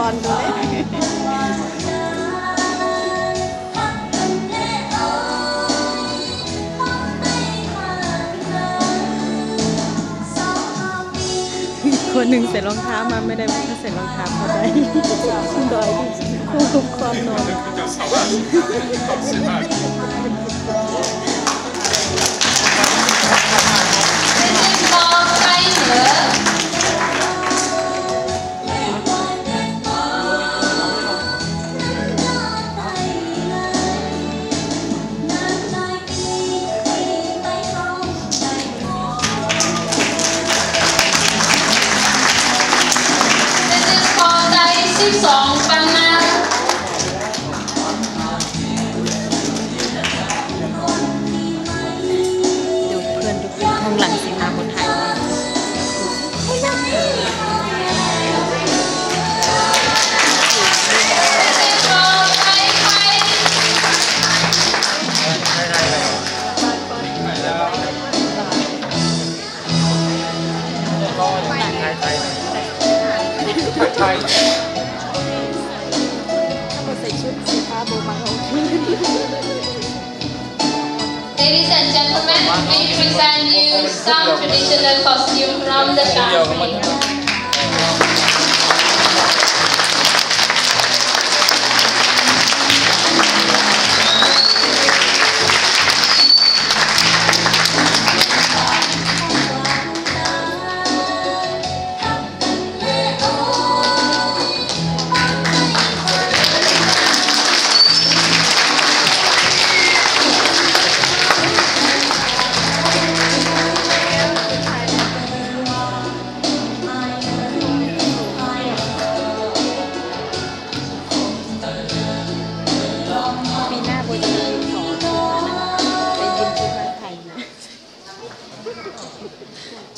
ອນດູເດ້. ຄົນໜຶ່ງໃສ່ລອງເທ້າມາ ໄມ່ໄດ້ວ່າໃສ່ລອງເທ້າເຂົາໄດ້ ໂດຍທີ່ຄວບຄຸມຄວາມນອນ. ເພື່ອນທຸກຄົນທາງຫຼັງຊິມາບໍ່ໄທ. Ladies and gentlemen, we present you some traditional costume from the country. ປີໜ້າບໍ່ໄດ້ຂໍ ໄປຢືມຊຸດມາໄທນະ.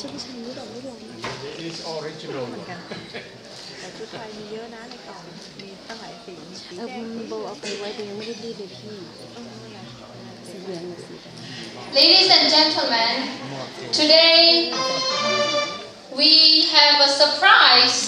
ຊຸດໄທນີ້ດອກໄມ້ລວງ It is original. ເອີ ເຮົາບໍ່ເອົາໄປໄວ້ ເພິ່ນຍັງບໍ່ໄດ້ລີດເລີຍພີ່. ເອີ ສີເຫຼືອງ ສີ Ladies and gentlemen, today we have a surprise